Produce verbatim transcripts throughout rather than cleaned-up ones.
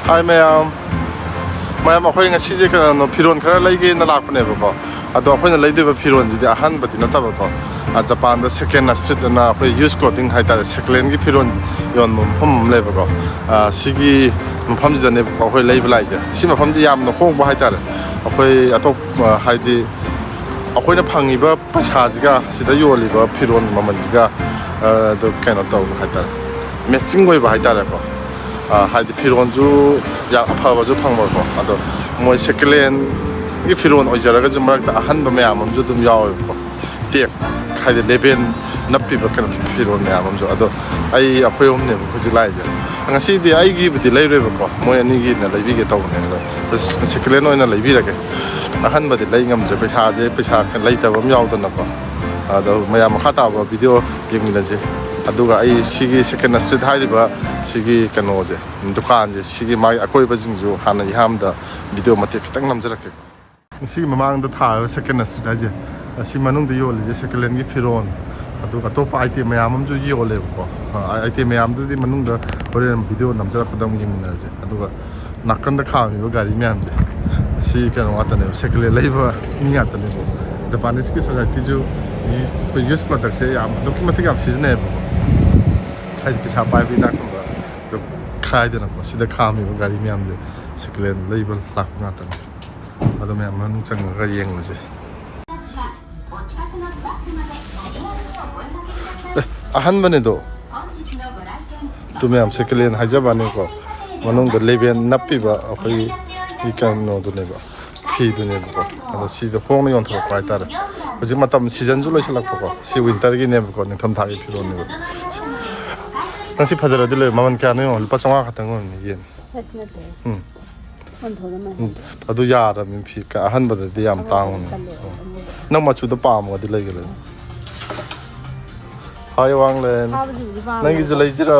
ꯍꯥꯏ ꯃꯌꯥꯝ, ꯃꯌꯥꯝ ꯑꯩꯈꯣꯏ ꯉꯁꯤꯁꯦ ꯀꯩꯅꯣꯅꯣ, ꯐꯤꯔꯣꯜ ꯈꯔ ꯂꯩꯒꯦꯅ ꯂꯥꯛꯄꯅꯦꯕꯀꯣ꯫ ꯑꯗꯣ ꯑꯩꯈꯣꯏꯅ ꯂꯩꯗꯣꯏꯕ ꯐꯤꯔꯣꯜꯁꯤꯗꯤ ꯑꯍꯟꯕꯗꯤ ꯅꯠꯇꯕꯀꯣ꯫ ꯑ, ꯖꯄꯥꯟꯗ ꯁꯦꯀꯦꯟ ꯁ꯭ꯇ꯭ꯔꯤꯠ ꯑꯅ ꯑꯩꯈꯣꯏ ꯌꯨꯁ ꯀ꯭ꯂꯣꯊꯤꯡ ꯍꯥꯏꯇꯥꯔꯦ, ꯁꯦꯀꯦꯟ ꯍꯦꯟꯒꯤ ꯐꯤꯔꯣꯜ ꯌꯣꯟꯕ ꯃꯐꯝ ꯑꯃ ꯂꯩꯕꯀꯣ꯫ ꯑ, ꯁꯤꯒꯤ ꯃꯐꯝꯁꯤꯗꯅꯦꯕꯀꯣ ꯑꯩꯈꯣꯏ ꯂꯩꯕ ꯂꯥꯛꯏꯁꯦ꯫ ꯁꯤ ꯃꯐꯝꯁꯦ ꯌꯥꯝꯅ ꯍꯣꯡꯕ ꯍꯥꯏꯇꯥꯔꯦ꯫ ꯑꯩꯈꯣꯏ ꯑꯇꯣꯞꯄ, ꯍꯥꯏꯗꯤ ꯑꯩꯈꯣꯏꯅ ꯐꯪꯉꯤꯕ ꯄꯩꯁꯥꯁꯤꯒ ꯁꯤꯗ ꯌꯣꯜꯂꯤꯕ ꯐꯤꯔꯣꯜ ꯃꯃꯜꯁꯤꯒ, ꯑ, ꯑꯗꯨ ꯀꯩꯅꯣ ꯇꯧꯕ ꯍꯥꯏꯇꯥꯔꯦ, ꯃꯦꯠꯆꯤꯡ ꯑꯣꯏꯕ ꯍꯥꯏꯇꯥꯔꯦꯀꯣ꯫ ꯑ, ꯍꯥꯏꯗꯤ ꯐꯤꯔꯣꯜꯁꯨ ꯌꯥꯝ ꯑꯐꯕꯁꯨ ꯐꯪꯕꯀꯣ꯫ ꯑꯗꯣ ꯃꯣꯏ ꯁꯦꯀꯦꯟ ꯍꯦꯟꯒꯤ ꯐꯤꯔꯣꯜ ꯑꯣꯏꯖꯔꯒꯁꯨ ꯃꯔꯛꯇ ꯑꯍꯟꯕ ꯃꯌꯥꯝ ꯑꯃꯁꯨ ꯑꯗꯨꯝ ꯌꯥꯎꯋꯦꯕꯀꯣ꯫ ꯇꯦꯛ ꯍꯥꯏꯗꯤ ꯂꯦꯕꯦꯟ ꯅꯞꯄꯤꯕ ꯀꯩꯅꯣ ꯐꯤꯔꯣꯜ ꯃꯌꯥꯝ ꯑꯃꯁꯨ꯫ ꯑꯗꯣ ꯑꯩ, ꯑꯩꯈꯣꯏ ꯑꯍꯨꯝꯅꯦꯕ ꯍꯧꯖꯤꯛ ꯂꯥꯛꯏꯁꯦ꯫ ꯉꯁꯤꯗꯤ ꯑꯩꯒꯤꯕꯨꯗꯤ ꯂꯩꯔꯣꯏꯕꯀꯣ, ꯃꯣꯏ ꯑꯅꯤꯒꯤꯅ ꯂꯩꯕꯤꯒꯦ ꯇꯧꯕꯅꯦ꯫ ꯑꯗꯣ ꯁꯦꯀꯦꯟ ꯍꯦꯟ ꯑꯣꯏꯅ ꯂꯩꯕꯤꯔꯒꯦ꯫ ꯑꯍꯟꯕꯗꯤ ꯂꯩ ꯉꯝꯗ꯭ꯔꯦ, ꯄꯩꯁꯥꯁꯦ, ꯄꯩꯁꯥ ꯂꯩꯇꯕ ꯑꯃ ꯌꯥꯎꯗꯅꯀꯣ꯫ ꯑꯗꯣ ꯃꯌꯥꯝ ꯃꯈꯥ ꯇꯥꯕ ꯚꯤꯗꯤꯑꯣ ꯌꯦꯡꯃꯤꯟꯅꯁꯦ꯫ ꯑꯗꯨꯒ ꯑꯩ ꯁꯤꯒꯤ ꯁꯦꯀꯦꯟ ꯁ꯭ꯇ꯭ꯔꯤꯠ ꯍꯥꯏꯔꯤꯕ ꯁꯤꯒꯤ ꯀꯩꯅꯣꯁꯦ, ꯗꯨꯀꯥꯟꯁꯦ, ꯁꯤꯒꯤ ꯃꯥꯒꯤ ꯑꯀꯣꯏꯕꯁꯤꯡꯁꯨ ꯍꯥꯟꯅ ꯏꯍꯥꯟꯕꯗ ꯚꯤꯗꯤꯑꯣ ꯃꯇꯦꯛ ꯈꯤꯇꯪ ꯅꯝꯖꯔꯛꯀꯦꯀꯣ꯫ ꯁꯤꯒꯤ ꯃꯃꯥꯡꯗ ꯊꯥꯔꯒ ꯁꯦꯀꯦꯟ ꯁ꯭ꯇ꯭ꯔꯤꯠ ꯍꯥꯏꯁꯦ, ꯑꯁꯤ ꯃꯅꯨꯡꯗ ꯌꯣꯜꯂꯤꯁꯦ ꯁꯦꯀꯦꯟ ꯍꯦꯟꯒꯤ ꯐꯤꯔꯣꯜ, ꯑꯗꯨꯒ ꯑꯇꯣꯞꯄ ꯑꯥꯏꯇꯦꯝ ꯃꯌꯥꯝ ꯑꯃꯁꯨ ꯌꯣꯜꯂꯦꯕꯀꯣ꯫ ꯑ, ꯑꯥꯏꯇꯦꯝ ꯃꯌꯥꯝꯗꯨꯗꯤ ꯃꯅꯨꯡꯗ ꯍꯣꯔꯦꯟ ꯚꯤꯗꯤꯑꯣ ꯅꯝꯖꯔꯛꯄꯗ ꯑꯃꯨꯛ ꯌꯦꯡꯃꯤꯟꯅꯔꯁꯦ꯫ ꯑꯗꯨꯒ ꯅꯥꯀꯟꯗ ꯈꯥꯝꯃꯤꯕ ꯒꯥꯔꯤ ꯃꯌꯥꯝꯁꯦ, ꯁꯤ ꯀꯩꯅꯣ ꯉꯥꯛꯇꯅꯦꯕ, ꯁꯦꯀꯦꯟ ꯍꯦꯟ ꯂꯩꯕ ꯃꯤ ꯉꯥꯛꯇꯅꯦꯕ꯫ ꯖꯄꯥꯅꯤꯁꯀꯤ ꯁꯣꯁꯥꯏꯇꯤꯁꯨ ꯑꯩꯈꯣꯏ ꯌꯨꯁ ꯄ꯭ꯔꯗꯛꯁꯦ ꯌꯥꯝ, ꯑꯗꯨꯛꯀꯤ ꯃꯇꯤꯛ ꯌꯥꯝ ꯁꯤꯖꯤꯟꯅꯩꯌꯦꯕꯀꯣ꯫ ꯍꯥꯏꯗꯤ ꯄꯩꯁꯥ ꯄꯥꯏꯕ ꯏꯅꯥꯛ ꯈꯨꯟꯕ ꯑꯗꯨ ꯈꯥꯏꯗꯅꯀꯣ, ꯁꯤꯗ ꯈꯥꯝꯃꯤꯕ ꯒꯥꯔꯤ ꯃꯌꯥꯝꯁꯦ ꯁꯦꯀꯦꯟ ꯍꯦꯟ ꯂꯩꯕ ꯂꯥꯛꯄ ꯉꯥꯛꯇꯅꯦ꯫ ꯑꯗꯣ ꯃꯌꯥꯝ ꯃꯅꯨꯡ ꯆꯪꯉꯒ ꯌꯦꯡꯉꯨꯁꯦ꯫ ꯑꯦ, ꯑꯍꯟꯕꯅꯦꯗꯣ꯫ ꯑꯗꯨ ꯃꯌꯥꯝ ꯁꯦꯀꯦꯟ ꯍꯦꯟ ꯍꯥꯏꯖꯕꯅꯤꯀꯣ꯫ ꯃꯅꯨꯡꯗ ꯂꯦꯕꯦꯟ ꯅꯞꯄꯤꯕ ꯑꯩꯈꯣꯏꯒꯤ ꯀꯩꯅꯣꯗꯨꯅꯦꯕ, ꯐꯤꯗꯨꯅꯦꯕꯀꯣ꯫ ꯑꯗꯣ ꯁꯤꯗ ꯍꯣꯡꯅ ꯌꯣꯟꯊꯣꯔꯛꯄ ꯍꯥꯏꯇꯥꯔꯦ꯫ ꯍꯧꯖꯤꯛ ꯃꯇꯝ ꯁꯤꯖꯟꯁꯨ ꯂꯣꯏꯁꯤꯜꯂꯛꯄꯀꯣ꯫ ꯁꯤ ꯋꯤꯟꯇꯔꯒꯤꯅꯦꯕꯀꯣ, ꯅꯤꯡꯊꯝꯊꯥꯒꯤ ꯐꯤꯔꯣꯜꯅꯦꯕ꯫ ꯅꯪ ꯁꯤ ꯐꯖꯔꯗꯤ ꯂꯩ꯫ ꯃꯃꯜ ꯀꯌꯥꯅꯣ ꯌꯦꯡꯉꯣ, ꯂꯨꯄꯥ ꯆꯥꯝꯃꯉꯥ ꯈꯛꯇꯪ ꯑꯣꯏꯔꯝꯅꯤ ꯌꯦꯟ꯫ ꯅꯠꯇꯦ, ꯅꯠꯇꯦ꯫ Um. One thousand nine hundred. Um. ꯑꯗꯨ ꯌꯥꯔꯕꯅꯤ, ꯐꯤ ꯀ-, ꯑꯍꯟꯕꯗꯗꯤ ꯌꯥꯝ ꯑꯍꯟꯕꯗꯗꯤ ꯇꯥꯡꯕꯅꯤ꯫ ꯇꯜꯂꯦ, ꯎꯝ꯫ ꯑꯍꯟꯕꯗꯗꯤ꯫ ꯅꯪ ꯃꯆꯨꯗꯣ ꯄꯥꯝꯃꯒꯗꯤ ꯂꯩꯒꯦ ꯂꯩ꯫ ꯍꯥꯏ ꯋꯥꯡꯂꯦꯟ꯫ ꯊꯥꯕꯁꯤꯕꯨꯗꯤ ꯄꯥꯝꯃꯦ꯫ ꯅꯪꯒꯤꯁꯨ ꯂꯩꯁꯤꯔꯣ?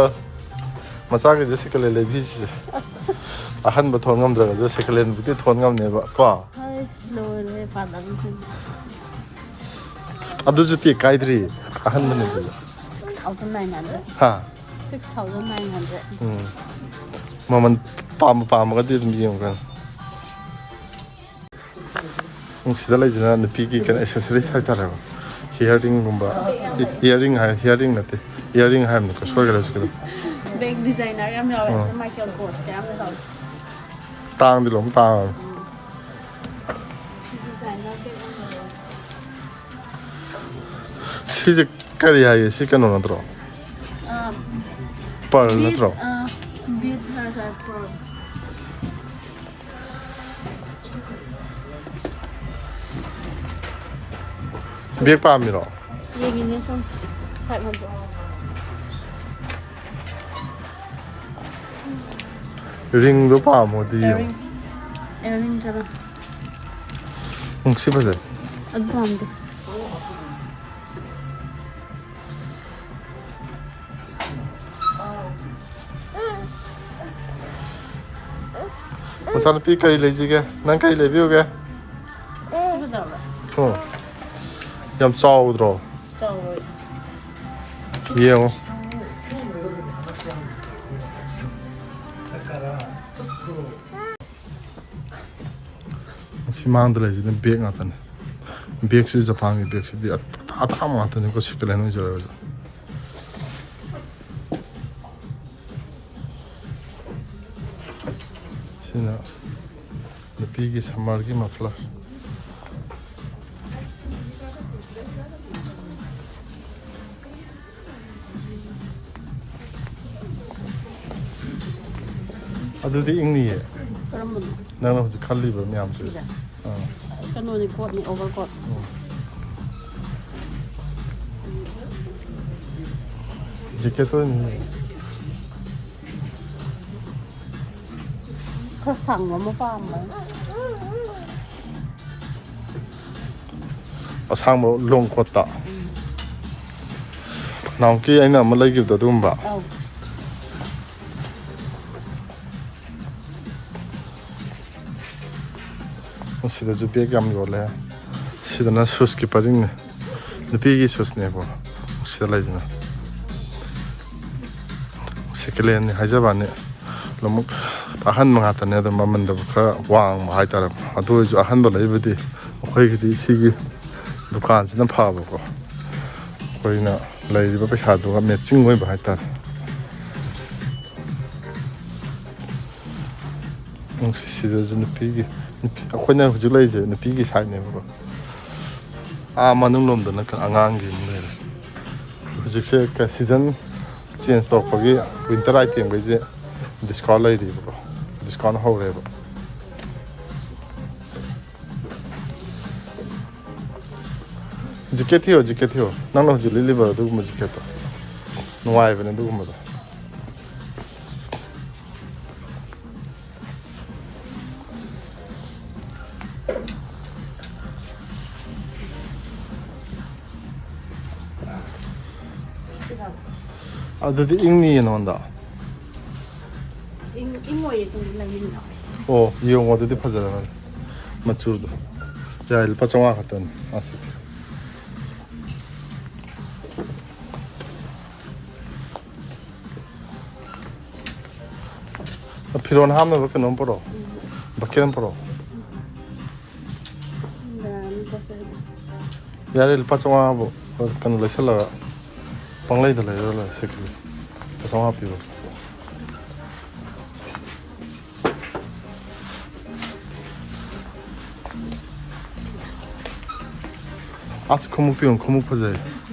ꯃꯆꯥꯒꯤꯁꯨ ꯁꯦꯀꯦꯟ ꯍꯦꯟ ꯂꯩꯕꯤꯁꯤꯁꯦ꯫ ꯑꯍꯟꯕ ꯊꯣꯟ ꯉꯝꯗ꯭ꯔꯒꯁꯨ ꯁꯦꯀꯦꯟ ꯍꯦꯟꯕꯨꯗꯤ ꯊꯣꯟ ꯉꯝꯅꯦꯕ ꯀꯣ꯫ ꯍꯣꯏ, ꯂꯣꯏꯔꯦ ꯄꯥꯗꯕꯤꯁꯤꯡ꯫ ꯑꯗꯨꯁꯨ ꯇꯦꯛ ꯀꯥꯏꯗ꯭ꯔꯤ, ꯑꯍꯟꯕꯅꯦ ꯑꯗꯨꯁꯨ꯫ Six thousand nine hundred. ꯍꯥ? Six thousand nine hundred. Um. ꯃꯃꯜ ꯄꯥꯝꯕ ꯄꯥꯝꯃꯒꯗꯤ ꯑꯗꯨꯝ ꯌꯦꯡꯉꯨ ꯀꯩꯅꯣ꯫ ꯎꯝ, ꯁꯤꯗ ꯂꯩꯁꯤꯅ ꯅꯨꯄꯤꯒꯤ ꯀꯩꯅꯣ, ꯑꯦꯁꯦꯁꯔꯤꯁ ꯍꯥꯏꯇꯥꯔꯦꯀꯣ꯫ ꯍꯤꯌꯔ ꯔꯤꯡꯒꯨꯝꯕ, ꯍꯤꯌꯔ ꯔꯤꯡ ꯍꯥꯏ, ꯍꯤꯌꯔ ꯔꯤꯡ ꯅꯠꯇꯦ, ꯏꯌꯥꯔꯤꯡ ꯍꯥꯏꯕꯅꯤꯀꯣ, ꯁꯣꯏꯈ꯭ꯔꯦ ꯁꯤꯗ꯫ ꯕꯦꯛ ꯗꯤꯖꯥꯏꯅꯔ ꯌꯥꯝ ꯌꯥꯎꯋꯦ, ꯑꯥ꯫ ꯃꯥꯏꯀꯦꯜ ꯀꯣꯔꯁ ꯀꯌꯥꯝ ꯌꯥꯎꯋꯦ꯫ ꯇꯥꯡꯗꯤ ꯂꯣꯏ ꯇꯥꯡꯉꯕꯅꯤ꯫ ꯗꯤꯖꯥꯏꯅꯔ ꯕꯦꯛ ꯑꯃ ꯌꯥꯎꯋꯦ꯫ ꯁꯤꯁꯦ ꯀꯔꯤ ꯍꯥꯏꯒꯦ? ꯁꯤ ꯀꯩꯅꯣ ꯅꯠꯇ꯭ꯔꯣ? ꯑꯥ, ꯄꯔꯜ ꯕꯤꯠ, ꯅꯠꯇ꯭ꯔꯣ? ꯑꯥ, ꯕꯤꯠ ꯍꯥꯏ ꯇꯥꯔꯦ, ꯄꯔꯜ꯫ ꯕꯦꯛ ꯄꯥꯝꯃꯤꯔꯣ? ꯌꯦꯡꯉꯤꯅꯦ ꯁꯨꯝ, ꯐꯥꯏꯚ ꯍꯟꯗ꯭ꯔꯦꯠ꯫ ꯔꯤꯡꯗꯣ ꯄꯥꯝꯃꯣꯗꯤ ꯌꯦꯡꯉꯣ꯫ ꯏꯌꯥꯔꯤꯡ꯫ ꯏꯌꯥꯔꯤꯡ ꯈꯔ꯫ ꯎꯝ, ꯁꯤ ꯐꯖꯩ꯫ ꯑꯗꯨ ꯄꯥꯝꯗꯦ꯫ ꯃꯆꯥꯅꯨꯄꯤ ꯀꯔꯤ ꯂꯩꯁꯤꯒꯦ? ꯅꯪ ꯀꯔꯤ ꯂꯩꯕꯤꯌꯨꯒꯦ? ꯁꯤ ꯐꯖꯕ꯭ꯔꯥ? ꯎꯝ꯫ ꯌꯥꯝ ꯆꯥꯎꯗ꯭ꯔꯣ? ꯆꯥꯎꯋꯦ꯫ ꯌꯦꯡꯉꯣ꯫ ꯁꯤ ꯃꯥꯡꯗ ꯂꯩꯁꯤꯅ ꯕꯦꯒ ꯉꯥꯛꯇꯅꯦ꯫ ꯕꯦꯒꯁꯤ ꯖꯄꯥꯟꯒꯤ ꯕꯦꯒꯁꯤꯗꯤ ꯑꯇꯥ-, ꯑꯇꯥꯡꯕ ꯉꯥꯛꯇꯅꯤꯀꯣ, ꯁꯦꯀꯦꯟ ꯍꯦꯟ ꯑꯣꯏꯖꯔꯒꯁꯨ꯫ ꯁꯤꯅ ꯅꯨꯄꯤꯒꯤ ꯁꯝꯃꯔꯒꯤ ꯃꯐ꯭ꯂꯔ꯫ ꯑꯗꯨꯗꯤ ꯏꯪꯅꯤꯌꯦ꯫ ꯀꯔꯝꯕꯅꯣ? ꯅꯪꯅ ꯍꯧꯖꯤꯛ ꯈꯜꯂꯤꯕ ꯃꯌꯥꯝꯁꯦ꯫ ꯁꯤꯁꯦ? ꯑꯥ꯫ ꯀꯩꯅꯣꯅꯤ, ꯀꯣꯠꯅꯤ, ꯑꯣꯚꯔ ꯀꯣꯠ꯫ ꯎꯝ꯫ ꯖꯦꯀꯦꯠꯇꯣ ꯑꯣꯏꯅ ꯌꯦꯡꯉꯦ꯫ ꯈꯔ ꯁꯥꯡꯕ ꯑꯃ ꯄꯥꯝꯕ꯫ ꯑꯁꯥꯡꯕ ꯂꯣꯡ ꯀꯣꯠꯇ꯫ ꯎꯝ꯫ ꯅꯍꯥꯟꯃꯨꯛꯀꯤ ꯑꯩꯅ ꯑꯃ ꯂꯩꯈꯤꯕꯗꯣ ꯑꯗꯨꯒꯨꯝꯕ꯫ ꯑꯧ꯫ ꯁꯤꯗꯁꯨ ꯕꯦꯒ ꯌꯥꯝ ꯌꯣꯜꯂꯦ꯫ ꯁꯤꯗꯅ ꯁꯨꯁꯀꯤ ꯄꯔꯤꯡꯅꯦ꯫ ꯅꯨꯄꯤꯒꯤ ꯁꯨꯁꯅꯦꯕ ꯁꯤꯗ ꯂꯩꯁꯤꯅ꯫ ꯁꯦꯀꯦꯟ ꯍꯦꯟꯅꯤ ꯍꯥꯏꯖꯕꯅꯤ꯫ ꯂꯣꯏꯅꯃꯛ ꯑꯍꯟꯕ ꯉꯥꯛꯇꯅꯦ, ꯑꯗꯨꯝ ꯃꯃꯟꯗꯕꯨ ꯈꯔ ꯋꯥꯡꯕ ꯍꯥꯏꯇꯥꯔꯦ꯫ ꯑꯗꯨ ꯑꯣꯏꯔꯁꯨ ꯑꯍꯟꯕ ꯂꯩꯕꯗꯤ ꯑꯩꯈꯣꯏꯒꯤꯗꯤ ꯁꯤꯒꯤ ꯗꯨꯀꯥꯟꯁꯤꯅ ꯐꯕꯀꯣ꯫ ꯑꯩꯈꯣꯏꯅ ꯂꯩꯔꯤꯕ ꯄꯩꯁꯥꯗꯨꯒ ꯃꯦꯠꯆꯤꯡ ꯑꯣꯏꯕ ꯍꯥꯏꯇꯥꯔꯦ꯫ ꯎꯝ, ꯁꯤꯗꯁꯨ ꯅꯨꯄꯤꯒꯤ, ꯅꯨꯄꯤ, ꯑꯩꯈꯣꯏꯅ ꯍꯧꯖꯤꯛ ꯂꯩꯔꯤꯁꯦ ꯅꯨꯄꯤꯒꯤ ꯁꯥꯏꯠꯅꯦꯕꯀꯣ꯫ ꯑꯥ ꯃꯅꯨꯡ ꯂꯣꯝꯗꯅ ꯑꯉꯥꯡꯒꯤ ꯑꯃ ꯂꯩꯔꯦ꯫ ꯍꯧꯖꯤꯛꯁꯦ ꯁꯤꯖꯟ ꯆꯦꯟꯖ ꯇꯧꯔꯛꯄꯒꯤ ꯋꯤꯟꯇꯔ ꯑꯥꯏꯇꯦꯝꯈꯩꯁꯦ ꯗꯤꯁꯀꯥꯎꯟ ꯂꯩꯔꯤꯕꯀꯣ꯫ ꯗꯤꯁꯀꯥꯎꯟ ꯍꯧꯔꯦꯕ꯫ ꯖꯤꯀꯦꯠ ꯊꯤꯌꯣ, ꯖꯤꯀꯦꯠ ꯊꯤꯌꯣ꯫ ꯅꯪꯅ ꯍꯧꯖꯤꯛ ꯂꯤꯠꯂꯤꯕ ꯑꯗꯨꯒꯨꯝꯕ ꯖꯤꯀꯦꯠꯇꯣ ꯅꯨꯡꯉꯥꯏꯕꯅꯦ ꯑꯗꯨꯒꯨꯝꯕꯗꯣ꯫ ꯑꯗꯨꯗꯤ ꯏꯪꯅꯤꯌꯦ ꯅꯉꯣꯟꯗ꯫ ꯏꯪ- ꯏꯪꯉꯣꯏꯌꯦ, ꯑꯗꯨꯝ ꯂꯩꯅꯤꯡꯉꯦ꯫ ꯑꯣ, ꯌꯦꯡꯉꯣ ꯑꯗꯨꯗꯤ ꯐꯖꯔꯝꯃꯅꯤ ꯃꯆꯨꯗꯣ꯫ ꯌꯥꯏ, ꯂꯨꯄꯥ ꯆꯥꯝꯃꯉꯥ ꯈꯛꯇꯅꯤ ꯑꯁꯤ꯫ ꯐꯤꯔꯣꯟ ꯍꯥꯞꯅꯕ ꯀꯩꯅꯣꯝ ꯄꯨꯔꯛꯑꯣ꯫ ꯕꯛꯀꯦꯠ ꯑꯃ ꯄꯨꯔꯛꯑꯣ꯫ ꯌꯥꯔꯦ, ꯂꯨꯄꯥ ꯆꯥꯝꯃꯉꯥꯕꯨ ꯀꯩꯅꯣ ꯂꯩꯁꯜꯂꯒ ꯄꯪꯂꯩꯗ ꯂꯩꯔ ꯂꯣꯏꯔꯦ ꯁꯤꯀꯤꯗꯤ꯫ ꯂꯨꯄꯥ ꯆꯥꯝꯃꯉꯥ ꯄꯤꯕ꯫ ꯑꯁ, ꯈꯣꯡꯎꯞꯇꯨ ꯌꯦꯡꯉꯨ, ꯈꯣꯡꯎꯞ ꯐꯖꯩ꯫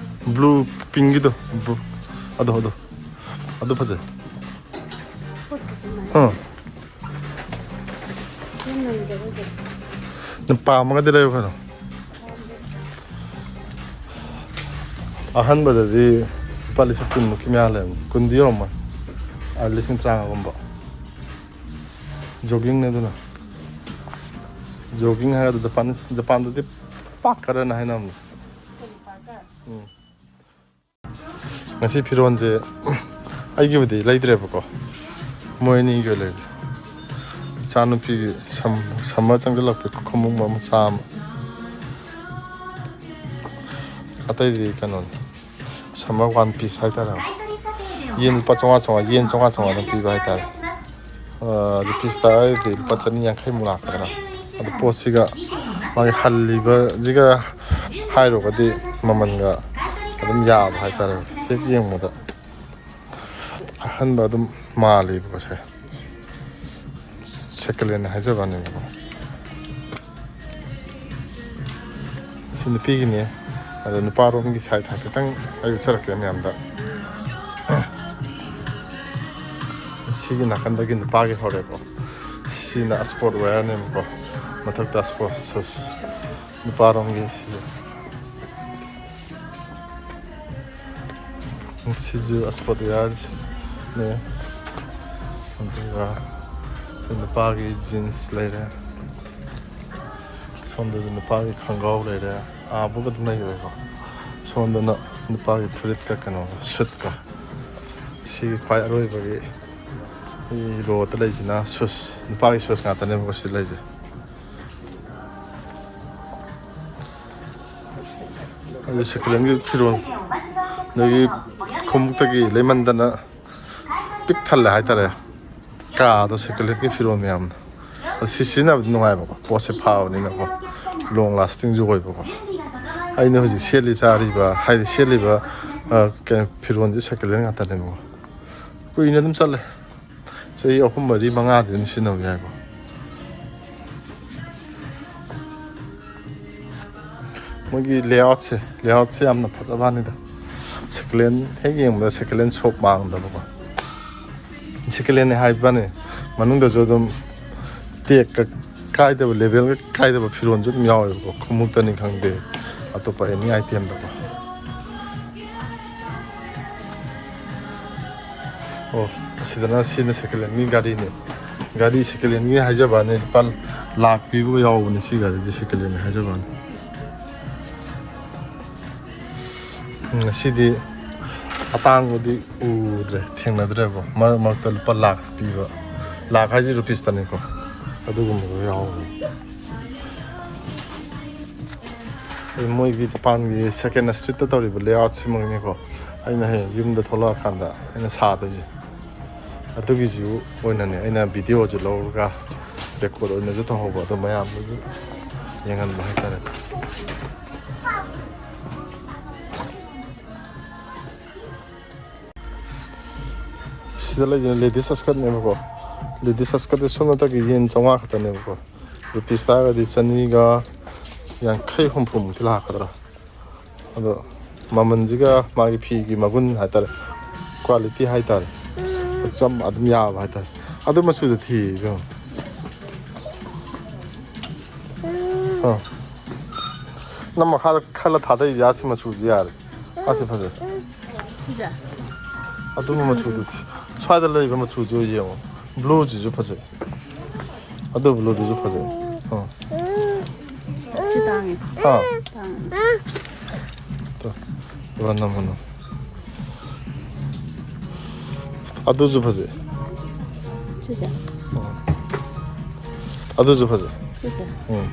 ꯕ꯭ꯂꯨ ꯄꯤꯡꯒꯤꯗꯣ, ꯕ꯭ꯂꯨ꯫ ꯑꯗꯣ, ꯑꯗꯣ꯫ ꯑꯗꯨ ꯐꯖꯩ꯫ ꯑꯥ꯫ ꯅꯪ ꯄꯥꯝꯃꯒꯗꯤ ꯂꯩꯌꯨ ꯀꯩꯅꯣ꯫ ꯑꯍꯟꯕꯗꯗꯤ ꯂꯨꯄꯥ ꯂꯤꯁꯤꯡ ꯀꯨꯟꯃꯨꯛꯀꯤ ꯃꯌꯥ ꯂꯩꯔꯝꯅꯤ꯫ ꯀꯨꯟꯗꯤ ꯌꯧꯔꯝꯃꯣꯏ꯫ ꯑꯥ, ꯂꯤꯁꯤꯡ ꯇꯔꯥꯃꯉꯥꯒꯨꯝꯕ꯫ ꯖꯣꯒꯤꯡꯅꯦ ꯑꯗꯨꯅ꯫ ꯖꯣꯒꯤꯡ ꯍꯥꯏꯔꯒ ꯖꯄꯥꯅꯤꯁ, ꯖꯄꯥꯟꯗꯗꯤ ꯄꯥꯛꯀꯔꯅ ꯍꯥꯏꯅꯕꯅꯦ꯫ ꯎꯝ꯫ ꯉꯁꯤ ꯐꯤꯔꯣꯟꯁꯦ ꯑꯩꯒꯤꯕꯨꯗꯤ ꯂꯩꯗ꯭ꯔꯦꯕꯀꯣ, ꯃꯣꯏ ꯑꯅꯤꯒꯤ ꯑꯣꯏꯅ ꯂꯩꯔꯦ꯫ ꯏꯆꯥꯅꯨꯄꯤꯒꯤ ꯁꯝ-, ꯁꯝꯃꯔ ꯆꯪꯁꯤꯜꯂꯛꯄꯒꯤ ꯈꯣꯡꯎꯞ ꯃꯆꯥ ꯑꯃ꯫ ꯑꯇꯩꯗꯤ ꯀꯩꯅꯣꯅꯤ, ꯁꯝꯃꯔ ꯋꯥꯟ ꯄꯤꯁ ꯍꯥꯏꯇꯥꯔꯦ꯫ ꯌꯦꯟ ꯂꯨꯄꯥ ꯆꯥꯝꯃꯉꯥ ꯆꯥꯝꯃꯉꯥ, ꯌꯦꯟ ꯆꯥꯝꯃꯉꯥ ꯆꯥꯝꯃꯉꯥ ꯑꯗꯨꯝ ꯄꯤꯕ ꯍꯥꯏꯇꯥꯔꯦ꯫ ꯔꯨꯄꯤꯁꯇ ꯍꯥꯏꯔꯗꯤ ꯂꯨꯄꯥ ꯆꯅꯤ ꯌꯥꯡꯈꯩꯃꯨꯛ ꯂꯥꯛꯀꯗ꯭ꯔꯥ꯫ ꯑꯗꯨ ꯄꯣꯠꯁꯤꯒ ꯃꯥꯒꯤ ꯍꯜꯂꯤꯕꯁꯤꯒ ꯍꯥꯏꯔꯨꯔꯒꯗꯤ ꯃꯃꯜꯒ ꯑꯗꯨꯝ ꯌꯥꯕ ꯍꯥꯏꯇꯥꯔꯦ꯫ ꯍꯦꯛ ꯌꯦꯡꯕꯗ ꯑꯍꯟꯕ ꯑꯗꯨꯝ ꯃꯥꯜꯂꯦꯕꯀꯣ꯫ ꯁꯦ ꯁꯦꯀꯦꯟ ꯍꯦꯟ ꯍꯥꯏꯖꯕꯅꯦꯕꯀꯣ꯫ ꯁꯤ ꯅꯨꯄꯤꯒꯤꯅꯦ꯫ ꯑꯗꯣ ꯅꯨꯄꯥꯔꯣꯝꯒꯤ ꯁꯥꯏꯠ ꯍꯥꯏꯐꯦꯠꯇꯪ ꯑꯩ ꯎꯠꯆꯔꯛꯀꯦ ꯃꯌꯥꯝꯗ꯫ ꯁꯤꯒꯤ ꯅꯥꯀꯟꯗꯒꯤ ꯅꯨꯄꯥꯒꯤ ꯍꯧꯔꯦꯀꯣ꯫ ꯁꯤꯅ ꯏꯁꯄꯣꯔꯠ ꯋꯦꯌꯔꯅꯦꯕꯀꯣ꯫ ꯃꯊꯛꯇ ꯏꯁꯄꯣꯔꯠ ꯁꯨꯁ ꯅꯨꯄꯥꯔꯣꯝꯒꯤ ꯁꯤꯁꯦ꯫ ꯁꯤꯁꯨ ꯏꯁꯄꯣꯔꯠ ꯋꯦꯌꯔꯅꯦ꯫ ꯑꯗꯨꯒ ꯁꯤ ꯅꯨꯄꯥꯒꯤ ꯖꯤꯟꯁ ꯂꯩꯔꯦ꯫ ꯁꯣꯝꯗꯁꯨ ꯅꯨꯄꯥꯒꯤ ꯈꯣꯡꯒ꯭ꯔꯥꯎ ꯂꯩꯔꯦ꯫ ꯑꯥꯕꯨꯛ ꯑꯗꯨꯝ ꯂꯩꯈ꯭ꯔꯦꯀꯣ꯫ ꯁꯣꯝꯗꯅ ꯅꯨꯄꯥꯒꯤ ꯐꯨꯔꯤꯠꯀ ꯀꯩꯅꯣꯒ ꯁꯨꯠꯀ꯫ ꯁꯤꯒꯤ ꯈ꯭ꯋꯥꯏ ꯑꯔꯣꯏꯕꯒꯤ ꯁꯤ ꯔꯣꯗ ꯂꯩꯁꯤꯅ ꯁꯨꯁ, ꯅꯨꯄꯥꯒꯤ ꯁꯨꯁ ꯉꯥꯛꯇꯅꯦꯕꯀꯣ ꯁꯤꯗ ꯂꯩꯁꯦ꯫ ꯑꯗꯨ ꯁꯦꯀꯦꯟ ꯍꯦꯟꯒꯤ ꯐꯤꯔꯣꯜ ꯅꯣꯏꯒꯤ ꯈꯣꯡꯎꯞꯇꯒꯤ ꯂꯩꯃꯟꯗꯅ ꯄꯤꯛ ꯊꯜꯂꯦ ꯍꯥꯏꯇꯥꯔꯦ꯫ ꯀꯥꯗꯣ ꯁꯦꯀꯦꯟ ꯍꯦꯟꯒꯤ ꯐꯤꯔꯣꯜ ꯃꯌꯥꯝꯅ꯫ ꯑꯗꯨ ꯁꯤ ꯁꯤꯖꯤꯟꯅꯕꯗꯤ ꯅꯨꯡꯉꯥꯏꯕꯀꯣ, ꯄꯣꯠꯁꯦ ꯐꯕꯅꯤꯅꯀꯣ꯫ ꯂꯣꯡ ꯂꯥꯁꯇꯤꯡꯁꯨ ꯑꯣꯏꯕꯀꯣ꯫ ꯑꯩꯅ ꯍꯧꯖꯤꯛ ꯁꯦꯠꯂꯤ ꯆꯥꯔꯤꯕ ꯍꯥꯏꯗꯤ ꯁꯦꯠꯂꯤꯕ, ꯑ, ꯀꯩꯅꯣ, ꯐꯤꯔꯣꯜꯁꯦ ꯁꯦꯀꯦꯟ ꯍꯦꯟ ꯉꯥꯛꯇꯅꯦꯕꯀꯣ꯫ ꯀꯨꯏꯅ ꯑꯗꯨꯝ ꯆꯠꯂꯦ꯫ ꯆꯍꯤ ꯑꯍꯨꯝ, ꯃꯔꯤ, ꯃꯉꯥꯗꯤ ꯑꯗꯨꯝ ꯁꯤꯖꯤꯟꯅꯕ ꯌꯥꯏꯀꯣ꯫ ꯃꯣꯏꯒꯤ ꯂꯦꯑꯥꯎꯠꯁꯦ, ꯂꯦꯑꯥꯎꯠꯁꯦ ꯌꯥꯝꯅ ꯐꯖꯕ ꯋꯥꯅꯤꯗ꯫ ꯁꯦꯀꯦꯟ ꯍꯦꯟ ꯍꯦꯛ ꯌꯦꯡꯕꯗ ꯁꯦꯀꯦꯟ ꯍꯦꯟ ꯁꯣꯞ ꯃꯥꯟꯗꯕꯀꯣ꯫ ꯁꯦꯀꯦꯟ ꯍꯦꯟꯅꯦ ꯍꯥꯏꯕꯅꯤ, ꯃꯅꯨꯡꯗꯁꯨ ꯑꯗꯨꯝ ꯇꯦꯛꯀ ꯀꯥꯏꯗꯕ, ꯂꯦꯕꯦꯜꯒ ꯀꯥꯏꯗꯕ ꯐꯤꯔꯣꯜꯁꯨ ꯑꯗꯨꯝ ꯌꯥꯎꯋꯦꯕꯀꯣ꯫ ꯈꯣꯡꯎꯞꯇꯅꯤ ꯈꯪꯗꯦ, ꯑꯇꯣꯞꯄ ꯑꯦꯅꯤ ꯑꯥꯏꯇꯦꯝꯗꯀꯣ꯫ ꯑꯣ, ꯑꯁꯤꯗꯅ, ꯁꯤꯅ ꯁꯦꯀꯦꯟ ꯍꯦꯟꯒꯤ ꯒꯥꯔꯤꯅꯦ꯫ ꯒꯥꯔꯤ ꯁꯦꯀꯦꯟ ꯍꯦꯟꯒꯤ ꯍꯥꯏꯖꯕ ꯋꯥꯅꯤ, ꯂꯨꯄꯥ ꯂꯥꯛ ꯄꯤꯕꯒ ꯌꯥꯎꯕꯅꯦ ꯁꯤ ꯒꯥꯔꯤꯁꯦ, ꯁꯦꯀꯦꯟ ꯍꯦꯟ ꯍꯥꯏꯖꯕ ꯋꯥꯅꯤ꯫ ꯎꯝ, ꯉꯁꯤꯗꯤ ꯑꯇꯥꯡꯕꯗꯤ ꯎꯗ꯭ꯔꯦ, ꯊꯦꯡꯅꯗ꯭ꯔꯦꯕꯣ꯫ ꯃꯔꯛ ꯃꯔꯛꯇ ꯂꯨꯄꯥ ꯂꯥꯛ ꯄꯤꯕ, ꯂꯥꯛ ꯍꯥꯏꯁꯤ ꯔꯨꯄꯤꯁꯇꯅꯤꯀꯣ, ꯑꯗꯨꯒꯨꯝꯕꯗꯣ ꯌꯥꯎꯕꯅꯦ꯫ ꯑꯗꯨ ꯃꯣꯏꯒꯤ ꯖꯄꯥꯟꯒꯤ ꯁꯦꯀꯦꯟ ꯁ꯭ꯇ꯭ꯔꯤꯠꯇ ꯇꯧꯔꯤꯕ ꯂꯦꯑꯥꯎꯠꯁꯤꯃꯛꯅꯤꯀꯣ ꯑꯩꯅ ꯍꯌꯦꯡ ꯌꯨꯝꯗ ꯊꯣꯛꯂꯛꯑꯀꯥꯟꯗ ꯑꯩꯅ ꯁꯥꯗꯣꯏꯁꯦ꯫ ꯑꯗꯨꯒꯤꯁꯨ ꯑꯣꯏꯅꯅꯦ ꯑꯩꯅ ꯚꯤꯗꯤꯑꯣꯁꯦ ꯂꯧꯔꯒ ꯔꯦꯀꯣꯔꯠ ꯑꯣꯏꯅꯁꯨ ꯇꯧꯍꯧꯕ, ꯑꯗꯣ ꯃꯌꯥꯝꯗꯁꯨ ꯌꯦꯡꯍꯟꯕ ꯍꯥꯏꯇꯥꯔꯦ꯫ ꯁꯤꯗ ꯂꯩꯁꯤꯅ ꯂꯦꯗꯤꯁ ꯁ꯭ꯀꯔꯠꯅꯦꯕꯀꯣ꯫ ꯂꯦꯗꯤꯁ ꯁ꯭ꯀꯔꯠꯇꯤ ꯁꯨꯞꯅꯇꯒꯤ ꯌꯦꯟ ꯆꯥꯝꯃꯉꯥ ꯈꯛꯇꯅꯦꯕꯀꯣ꯫ ꯔꯨꯄꯤꯁ ꯇꯥꯔꯒꯗꯤ ꯆꯅꯤꯒ ꯌꯥꯡꯈꯩ ꯍꯨꯝꯐꯨꯃꯨꯛꯇꯤ ꯂꯥꯛꯀꯗ꯭ꯔꯥ꯫ ꯑꯗꯣ ꯃꯃꯜꯁꯤꯒ ꯃꯥꯒꯤ ꯐꯤꯒꯤ ꯃꯒꯨꯟ ꯍꯥꯏꯇꯥꯔꯦ, ꯀ꯭ꯋꯥꯂꯤꯇꯤ ꯍꯥꯏꯇꯥꯔꯦ, ꯆꯞ ꯑꯗꯨꯝ ꯌꯥꯕ ꯍꯥꯏꯇꯥꯔꯦ꯫ ꯑꯗꯨ ꯃꯆꯨꯗ ꯊꯤ ꯏꯕꯦꯝꯃ꯫ ꯑꯥ꯫ ꯅꯪ ꯃꯈꯥꯗ ꯈꯜꯂ ꯊꯥꯗꯩꯁꯦ ꯑꯁꯤ ꯃꯆꯨꯁꯦ ꯌꯥꯔꯦ꯫ ꯑꯁꯤ ꯐꯖꯩ꯫ ꯁꯤꯁꯦ? ꯑꯗꯨꯝꯕ ꯃꯆꯨꯗꯨ ꯁ꯭ꯋꯥꯏꯗ ꯂꯩꯕ ꯃꯆꯨꯁꯦ ꯑꯣꯏ ꯌꯦꯡꯉꯣ꯫ ꯕ꯭ꯂꯨꯁꯤꯁꯨ ꯐꯖꯩ꯫ ꯑꯗꯨ ꯕ꯭ꯂꯨꯗꯨꯁꯨ ꯐꯖꯩ꯫ ꯑꯥ꯫ ꯁꯤ ꯇꯥꯡꯉꯦ꯫ ꯑꯥ꯫ ꯇꯥꯡꯉꯦ꯫ ꯇꯣ, ꯏꯕꯥ ꯅꯝꯃꯣ ꯅꯝꯃꯣ꯫ ꯑꯗꯨꯁꯨ ꯐꯖꯩ꯫ ꯁꯤꯁꯦ? ꯑꯥ꯫ ꯑꯗꯨꯁꯨ ꯐꯖꯩ꯫ ꯁꯤꯁꯦ? ꯎꯝ꯫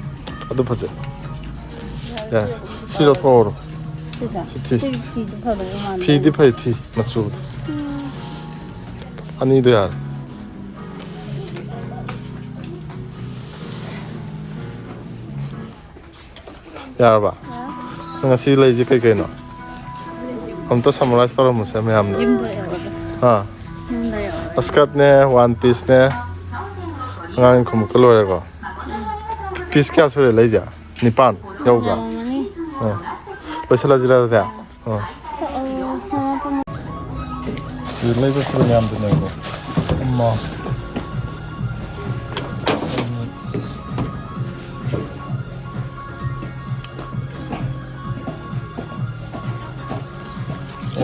ꯑꯗꯨ ꯐꯖꯩ꯫ ꯌꯥꯔꯦ꯫ ꯁꯤ ꯂꯧꯊꯣꯛꯍꯧꯔꯣ꯫ ꯁꯤꯁꯦ? ꯁꯤ ꯊꯤ꯫ ꯁꯤ ꯐꯤꯁꯨ ꯐꯗꯧꯕ ꯃꯥꯟꯗꯦ꯫ ꯐꯤꯗꯤ ꯐꯩ, ꯊꯤ ꯃꯆꯨ꯫ ꯎꯝ꯫ ꯑꯅꯤꯗꯣ ꯌꯥꯔꯦ꯫ ꯌꯥꯔꯕ? ꯌꯥꯔꯦ꯫ ꯅꯪ ꯉꯁꯤ ꯂꯩꯁꯦ ꯀꯩ ꯀꯩꯅꯣ? ꯑꯝꯇ summarize ꯇꯧꯔꯝꯃꯨꯁꯦ ꯃꯌꯥꯝꯗ꯫ ꯌꯨꯝꯗ ꯌꯧꯔꯒ꯫ ꯍꯥ? ꯌꯨꯝꯗ ꯌꯧꯔꯒ꯫ ꯁ꯭ꯀꯔꯠꯅꯦ, ꯋꯥꯟ ꯄꯤꯁꯅꯦ, ꯑꯉꯥꯡꯒꯤ ꯈꯣꯡꯎꯞꯀ ꯂꯣꯏꯔꯦꯀꯣ꯫ ꯄꯤꯁ ꯀꯌꯥ ꯁꯨꯔꯦ ꯂꯩꯁꯦ? ꯅꯤꯄꯥꯟ ꯌꯧꯕ꯭ꯔꯥ? ꯌꯧꯔꯝꯃꯅꯤ꯫ ꯑꯥ꯫ ꯂꯣꯏꯁꯤꯜꯂꯁꯤꯔ ꯑꯗꯨꯗꯤ? ꯑꯥ꯫ ꯑꯣ, ꯊꯝꯃꯣ, ꯊꯝꯃꯣ꯫ ꯁꯤ ꯂꯩꯕꯁꯤꯗ ꯃꯌꯥꯝꯗꯨꯅꯦꯕꯀꯣ꯫ ꯑꯃ꯫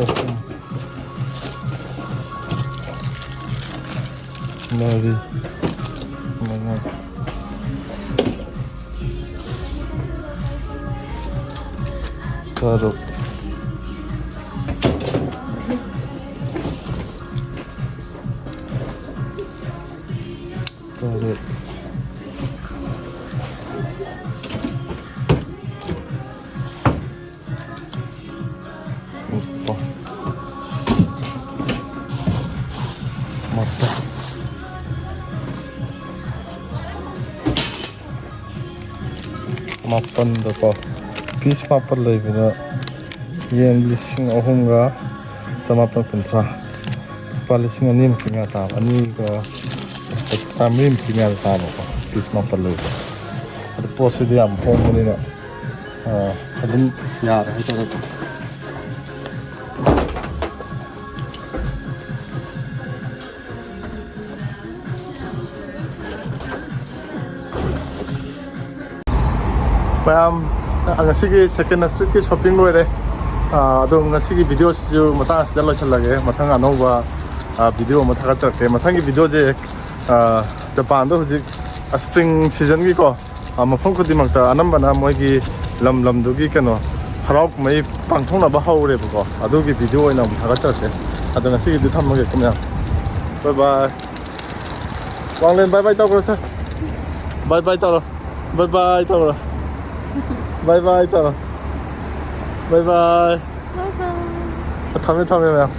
ꯑꯍꯨꯝ꯫ ꯃꯔꯤ꯫ ꯃꯉꯥ꯫ ꯇꯔꯨꯛ꯫ ꯇꯔꯦꯠ꯫ ꯅꯤꯄꯥꯜ꯫ ꯃꯥꯄꯜ꯫ ꯃꯥꯄꯟꯗꯀꯣ, ꯄꯤꯁ ꯃꯥꯄꯟ ꯂꯩꯕꯗ ꯌꯦꯟ ꯂꯤꯁꯤꯡ ꯑꯍꯨꯝꯒ ꯆꯃꯥꯄꯟ ꯀꯨꯟꯊ꯭ꯔꯥ, ꯂꯨꯄꯥ ꯂꯤꯁꯤꯡ ꯑꯅꯤꯃꯨꯛꯀꯤ ꯃꯌꯥ ꯇꯥꯕ, ꯑꯅꯤꯒ ꯆꯥꯝꯃꯔꯤꯃꯨꯛꯀꯤ ꯃꯌꯥꯗ ꯇꯥꯕꯀꯣ, ꯄꯤꯁ ꯃꯥꯄꯟ ꯂꯩꯕꯗ꯫ ꯑꯗꯨ ꯄꯣꯠꯁꯤꯗꯤ ꯌꯥꯝ ꯍꯣꯡꯕꯅꯤꯅ, ꯑꯥ, ꯑꯗꯨꯝ ꯌꯥꯔꯦ ꯍꯥꯏꯇꯥꯔꯦꯀꯣ꯫ ꯃꯌꯥꯝ, ꯉꯁꯤꯒꯤ Second Streetꯀꯤ shopping ꯂꯣꯏꯔꯦ꯫ ꯑꯥ, ꯑꯗꯣ ꯉꯁꯤꯒꯤ videoꯁꯤꯁꯨ ꯃꯇꯥꯡ ꯑꯁꯤꯗ ꯂꯣꯏꯁꯤꯜꯂꯒꯦ꯫ ꯃꯊꯪ ꯑꯅꯧꯕ, ꯑꯥ, video ꯑꯃ ꯊꯥꯒꯠꯆꯔꯛꯀꯦ꯫ ꯃꯊꯪꯒꯤ videoꯁꯦ, ꯑꯥ, ꯖꯄꯥꯟꯗ ꯍꯧꯖꯤꯛ spring seasonꯒꯤꯀꯣ, ꯑꯥ, ꯃꯐꯝ ꯈꯨꯗꯤꯡꯃꯛꯇ ꯑꯅꯝꯕꯅ ꯃꯣꯏꯒꯤ ꯂꯝ ꯂꯝꯗꯨꯒꯤ ꯀꯩꯅꯣ ꯍꯔꯥꯎ ꯀꯨꯝꯍꯩ ꯄꯥꯡꯊꯣꯛꯅꯕ ꯍꯧꯔꯦꯕꯀꯣ꯫ ꯑꯗꯨꯒꯤ video ꯑꯣꯏꯅ ꯑꯃꯨꯛ ꯊꯥꯒꯠꯆꯔꯛꯀꯦ꯫ ꯑꯗꯣ ꯉꯁꯤꯒꯤꯗꯤ ꯊꯝꯃꯒꯦꯀꯣ ꯃꯌꯥꯝ꯫ Bye bye꯫ ꯋꯥꯡꯂꯦꯟ bye bye ꯇꯧꯈ꯭ꯔꯣ sir꯫ Bye bye ꯇꯧꯔꯣ꯫ Bye bye ꯇꯧꯔꯣ꯫ Bye bye ꯇꯧꯔꯣ꯫ Bye bye꯫ ꯊꯝꯃꯦ, ꯊꯝꯃꯦ ꯃꯌꯥꯝ꯫